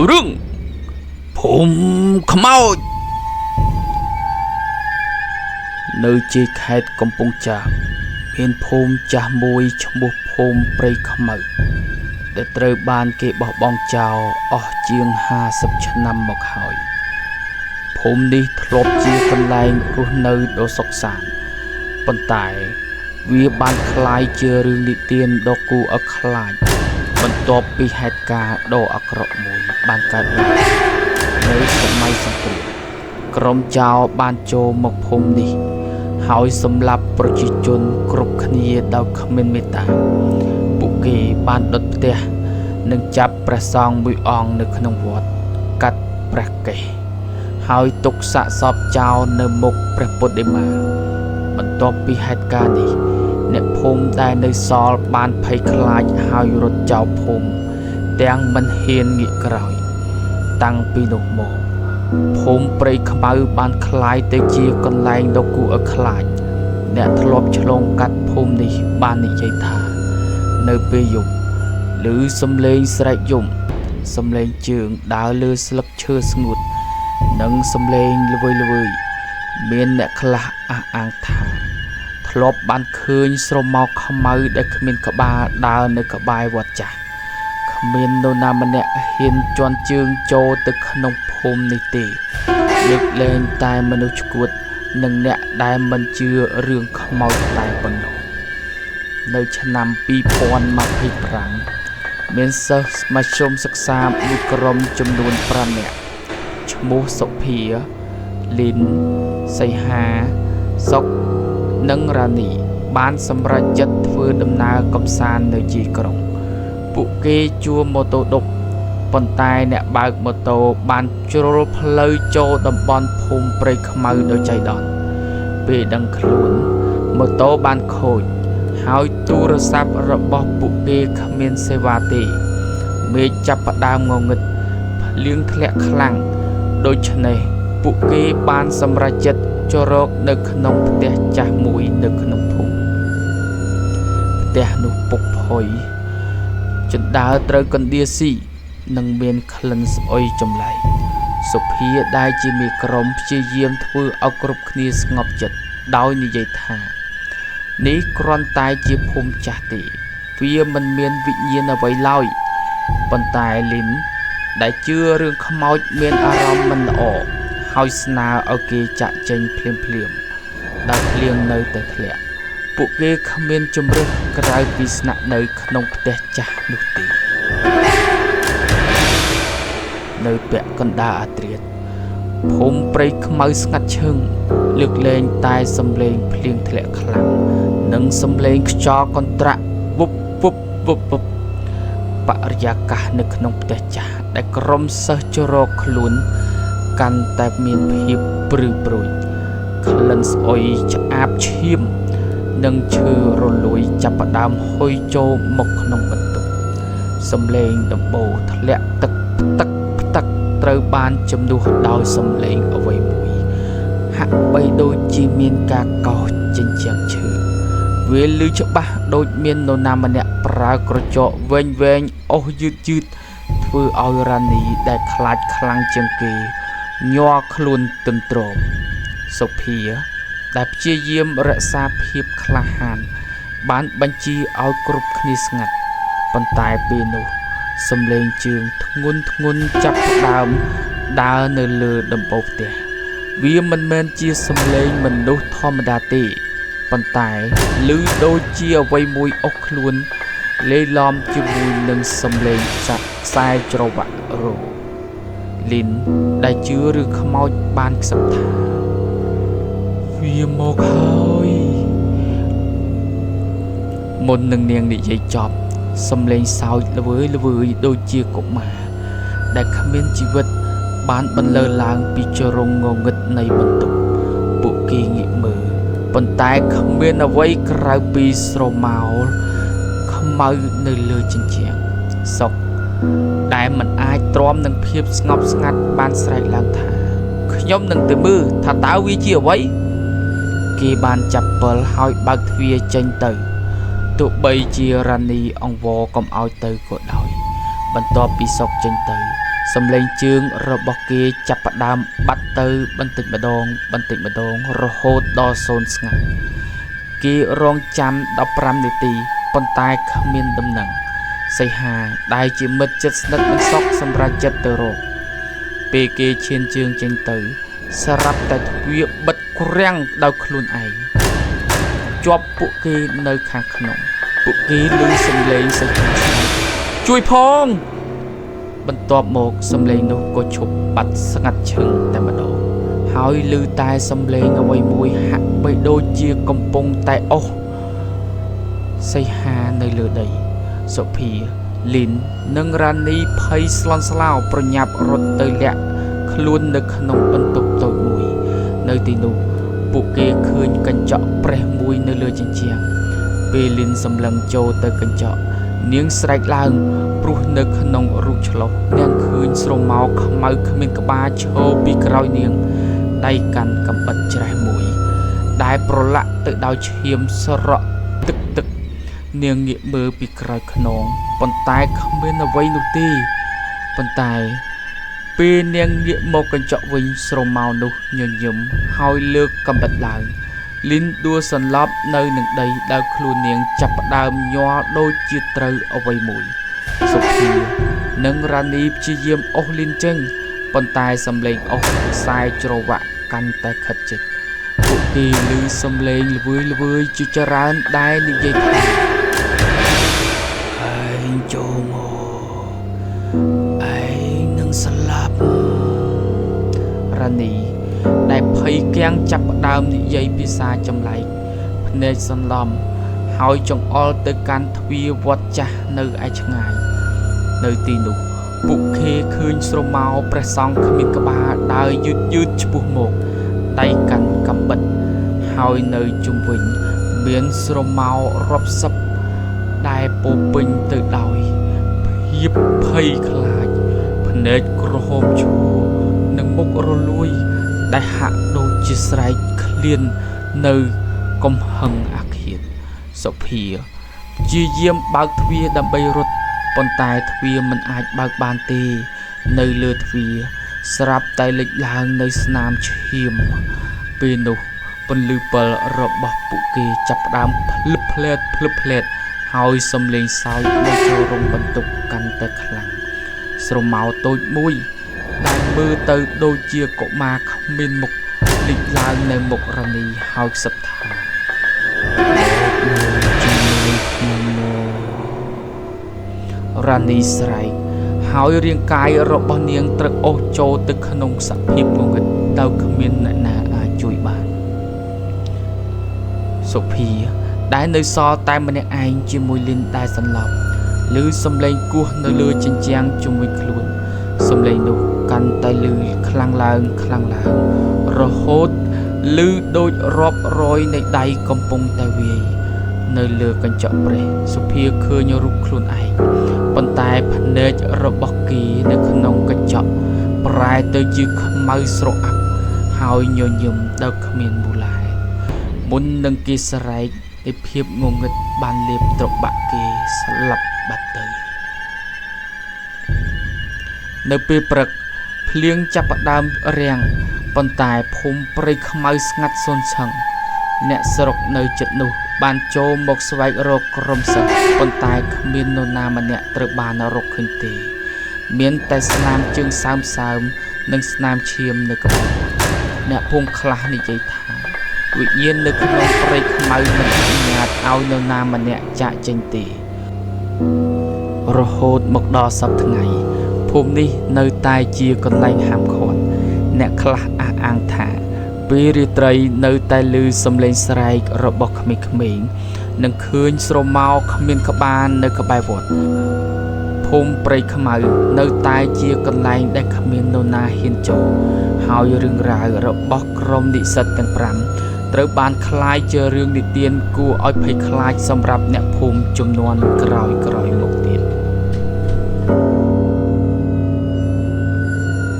រឿងភូមិខ្មោចនៅជាខេត្តកំពង់ចាមមានភូមិចាស់មួយឈ្មោះភូមិព្រៃខ្មៅដែលត្រូវបានគេបោះបង់ចោលអស់ជាង50ឆ្នាំមកហើយភូមិនេះធ្លាប់ជាកន្លែងរស់នៅដ៏សុខសាន្តប៉ុន្តែវាបានក្លាយជារឿងនិទានដ៏គួរឲ្យខ្លាចបន្ទាប់ពីហេតុការណ៍ដ៏អាក្រក់មួយបានកើតឡើងនៅសម័យសង្គ្រាមក្រុមចោរបានចូលមកភូមិនេះហើយសម្លាប់ប្រជាជនគ្រប់គ្នាដោយគ្មានមេត្តាពួកគេបានដុតផ្ទះនិងចាប់ព្រះសង្ឃមួយអង្គនៅក្នុងវត្តកាត់ព្រះកេសហើយទុកសាកសពចោលនៅមុខព្រះពុទ្ធបដិមាបន្ទាប់ពីហេតុការណ៍នេះអ្នកភូមិដែលនៅសល់បានភ័យខ្លាចហើយរត់ចោលភូមិទាំងមិនហ៊ានងាកក្រោយតាំងពីនោះមកភូមិព្រៃខ្មៅបានក្លាយទៅជាកន្លែងដ៏គួរឲ្យខ្លាចអ្នកធ្លាប់ឆ្លងកាត់ភូមិនេះបាននិយាយថានៅពេលយប់ឮសំឡេងស្រែកយំសំឡេងជើងដើរលើស្លឹកឈើស្ងួតនិងសំឡេងល្វើយៗមានអ្នកខ្លះអះអាងថាធ្លាប់បានឃើញស្រមោលខ្មៅដែលគ្មានក្បាលដើរនៅក្បែរវត្តចាស់គ្មាននរណាម្នាក់ហ៊ានជន់ជើងចូលទៅក្នុងភូមិនេះទេលើកលែងតែមនុស្សឆ្កួតនិងអ្នកដែលមិនជឿរឿងខ្មោចតែប៉ុណ្ណោះនៅឆ្នាំ2025មានសិស្សមធ្យមសិក្សាមួយក្រុមចំនួន5នាក់ឈ្មោះសុភាលីនសីហាសុកនិងរ៉ានីបានសម្រេចចិត្តធ្វើដំណើរកម្សាន្តនៅជាយក្រុងពួកគេជួលម៉ូតូឌុបប៉ុន្តែអ្នកបើកម៉ូតូបានជ្រុលផ្លូវចូលតំបន់ភូមិព្រៃខ្មៅដោយចៃដន្យពេលដឹងខ្លួនម៉ូតូបានខូចហើយទូរស័ព្ទរបស់ពួកគេគ្មានសេវាទេមេឃចាប់ផ្ដើមងងឹតភ្លៀងធ្លាក់ខ្លាំងដូច្នេះពួកគេបានសម្រេចចិត្តជ្រកនៅក្នុងផ្ទះចាស់មួយនៅក្នុងភូមិផ្ទះនោះពុកផុយជណ្ដើរត្រូវកណ្ដៀស៊ីនិងមានក្លិនស្អុយចម្លែកសុភាដែលជាមេក្រុមព្យាយាមធ្វើឲ្យគ្រប់គ្នាស្ងប់ចិត្តដោយនិយាយថានេះគ្រាន់តែជាភូមិចាស់ទេវាមិនមានវិញ្ញាណអ្វីឡើយប៉ុន្តែលីនដែលជឿរឿងខ្មោចមានអារម្មណ៍មិនល្អហើយស្នើឲ្យគេចាក់ចេញភ្លាមៗដោយភ្លៀងនៅតែធ្លាក់ពួកគេគ្មានជម្រើសក្រៅពីស្នាក់នៅក្នុងផ្ទះចាស់នោះទេនៅពាក់កណ្ដាលអាធ្រាត្រភូមិព្រៃខ្មៅស្ងាត់ឈឹងលើកលែងតែសំឡេងភ្លៀងធ្លាក់ខ្លាំងនិងសំឡេងខ្យល់កន្ត្រាក់វុបវុបវុបវុបបរិយាកាសនៅក្នុងផ្ទះចាស់ដែលក្រុមសិស្សជ្រកខ្លួនកាន់តែមានភាពព្រឺព្រួយក្លិនស្អុយឆ្អាបឈាមនិងឈើរលួយចាប់ផ្ដើមហុយចូលមកក្នុងបន្ទប់សំឡេងដំបូលធ្លាក់ទឹកផ្ទឹកផ្ទឹកត្រូវបានជំនួសដោយសំឡេងអ្វីមួយហាក់បីដូចជាមានការកោសចិញ្ចៀងឈើវាឮច្បាស់ដូចមាននរណាម្នាក់ប្រើក្រចកវែងៗអស់យឺតយឺតធ្វើឲ្យរ៉ានីដែលខ្លាចខ្លាំងជាងគេញ័រខ្លួនទន្ទ្រមសុភាដែលព្យាយាមរក្សាភាពក្លាហានបានបញ្ជាឲ្យគ្រប់គ្នាស្ងាត់ប៉ុន្តែពេលនោះសំឡេងជើងធ្ងន់ធ្ងន់ចាប់ផ្ដើមដើរនៅលើដំបូលផ្ទះវាមិនមែនជាសំឡេងមនុស្សធម្មតាទេប៉ុន្តែឮដូចជាអ្វីមួយអុកខ្លួនលាយឡំជាមួយនឹងសំឡេងខ្សែច្រវាក់រោលីនដែលជឿឬខ្មោចបានខ្សឹបថាវាមកហើយមុននឹងនាងនិយាយចប់សំឡេងសើចល្វើយៗដូចជាកុមារដែលគ្មានជីវិតបានបន្លឺឡើងពីជ្រុងងងឹតនៃបន្ទប់ពួកគេងាកមើលប៉ុន្តែគ្មានអ្វីក្រៅពីស្រមោលខ្មៅនៅលើជញ្ជាំងសុកដែលមិនអាចទ្រាំនឹងភាពស្ងប់ស្ងាត់បានស្រែកឡើងថាខ្ញុំនឹងទៅមើលថាតើវាជាអ្វីគេបានចាប់ពិលហើយបើកទ្វារចេញទៅទោះបីជារ៉ានីអង្វរកុំឲ្យទៅក៏ដោយបន្ទាប់ពីសុកចេញទៅ សំឡេងជើងរបស់គេចាប់ផ្ដើមបាត់ទៅបន្តិចម្ដងបន្តិចម្ដងរហូតដល់សូន្យស្ងាត់គេរងចាំ15នាទីប៉ុន្តែគ្មានដំណឹងសីហាដែលជាមិត្តជិតស្និទ្ធនឹងសុកសម្រាប់ចិត្តទៅរកពេលគេឈានជើងចេញទៅស្រាប់តែទ្វារបិទក្រាំងដោយខ្លួនឯងជាប់ពួកគេនៅខាងក្នុងពួកគេឮសំឡេងសីហាជួយផងបន្ទាប់មកសំឡេងនោះក៏ឈប់បាត់ស្ងាត់ឈឹងតែម្ដងហើយឮតែសំឡេងអ្វីមួយហាក់បីដូចជាកំពុងតែអស់សីហានៅលើដីសុភាលីននិងរ៉ានីភ័យស្លន់ស្លោប្រញាប់រត់ទៅលាក់ខ្លួននៅក្នុងបន្ទប់តូចមួយនៅទីនោះពួកគេឃើញកញ្ចក់ប្រេះមួយនៅលើជញ្ជាំងពេលលីនសម្លឹងចូលទៅកញ្ចក់នាងស្រែកឡើងព្រោះនៅក្នុងរូបឆ្លុះនាងឃើញស្រមោលខ្មៅគ្មានក្បាលឈរពីក្រោយនាងដៃកាន់កំបិតច្រេះមួយដែលប្រឡាក់ទៅដោយឈាមស្រក់ទឹកទឹកនាងងាកមើលពីក្រោយខ្នងប៉ុន្តែគ្មានអ្វីនោះទេប៉ុន្តែពេលនាងងាកមកកញ្ចក់វិញស្រមោលនោះញញឹមហើយលើកកំបិតឡើងលីនដួលសន្លប់នៅនឹងដីដោយខ្លួននាងចាប់ផ្ដើមញ័រដូចជាត្រូវអ្វីមួយសុភានិងរ៉ានីព្យាយាមអូសលីនចេញប៉ុន្តែសំឡេងអូសខ្សែច្រវាក់កាន់តែខិតជិតពួកគេឮសំឡេងល្វើយល្វើយជាច្រើនដែលនិយាយថាឯងចូលមកឯងនឹងស្លាប់រ៉ានីដែលភ័យគាំងចាប់ផ្ដើមនិយាយភាសាចម្លែកភ្នែកសន្លំហើយចង្អុលទៅកាន់ទ្វារវត្តចាស់នៅឯឆ្ងាយនៅទីនោះពួកគេឃើញស្រមោលព្រះសង្ឃគ្មានក្បាលដើរយឺតយឺតឆ្ពោះមកដៃកាន់កំបិតហើយនៅជុំវិញមានស្រមោលរាប់សិបដែលពោពេញទៅដោយភាពភ័យខ្លាចភ្នែកក្រហមឈួរនិងមុខរលួយដែលហាក់ដូចជាស្រែកឃ្លាននៅកំហឹងអាឃាតសុភាព្យាយាមបើកទ្វារដើម្បីរត់ប៉ុន្តែទ្វារមិនអាចបើកបានទេនៅលើទ្វារស្រាប់តែលេចឡើងនៅស្នាមឈាមពេលនោះពន្លឺពិលរបស់ពួកគេចាប់ផ្ដើមភ្លឹបភ្លែតភ្លឹបភ្លែតហើយសំឡេងសើចនៅចូលរោងបន្ទប់កាន់តែខ្លាំងស្រមោលតូចមួយដែលមើលទៅដូចជាកុមារគ្មានមុខលេចឡើងនៅមុខរ៉ានីហើយខ្សឹបថាជាមួយខ្ញុំមករ៉ានីស្រែកហើយរាងកាយរបស់នាងត្រូវអូសចូលទៅក្នុងសភាពងងឹតដោយគ្មានអ្នកណាអាចជួយបានសុភាដែលនៅសល់តែម្នាក់ឯងជាមួយលីនដែលសន្លប់ឮសំឡេងគោះនៅលើជញ្ជាំងជុំវិញខ្លួនសំឡេងនោះកាន់តែឮខ្លាំងឡើងខ្លាំងឡើងរហូតឮដូចរាប់រយនៃដៃកំពុងតែវាយនៅលើកញ្ចក់ប្រេះសុភាឃើញរូបខ្លួនឯងប៉ុន្តែភ្នែករបស់គេនៅក្នុងកញ្ចក់ប្រែទៅជាខ្មៅស្រអាប់ហើយញញឹមដោយគ្មានមូលហេតុមុននឹងគេស្រែកនៃភាពងងឹតបានលេបត្របាក់គេស្លាប់បាត់ទៅនៅពេលព្រឹកភ្លៀងចាប់ផ្ដើមរាំងប៉ុន្តែភូមិព្រៃខ្មៅស្ងាត់សូន្យឆឹងអ្នកស្រុកនៅជិតនោះបានចូលមកស្វែងរកក្រុមសិស្សប៉ុន្តែគ្មាននរណាម្នាក់ត្រូវបានរកឃើញទេមានតែស្នាមជើងសើមសើមនិងស្នាមឈាមនៅក្បែរវត្តអ្នកភូមិខ្លះនិយាយថាវិញ្ញាណនៅក្នុងព្រៃខ្មៅមិនអនុញ្ញាតឲ្យនរណាម្នាក់ចាកចេញទេរហូតមកដល់សប្តាហ៍ថ្ងៃភូមិនេះនៅតែជាកន្លែងហាមឃាត់អ្នកខ្លះអះអាងថាពេលរាត្រីនៅតែឮសំឡេងស្រែករបស់ក្មេងៗនិងឃើញស្រមោលគ្មានក្បាលនៅក្បែរវត្តភូមិព្រៃខ្មៅនៅតែជាកន្លែងដែលគ្មាននរណាហ៊ានចូលហើយរឿងរ៉ាវរបស់ក្រុមនិស្សិតទាំង5ត្រូវបានក្លាយជារឿងនិទានគួរឲ្យភ័យខ្លាចសម្រាប់អ្នកភូមិជំនាន់ក្រោយៗមក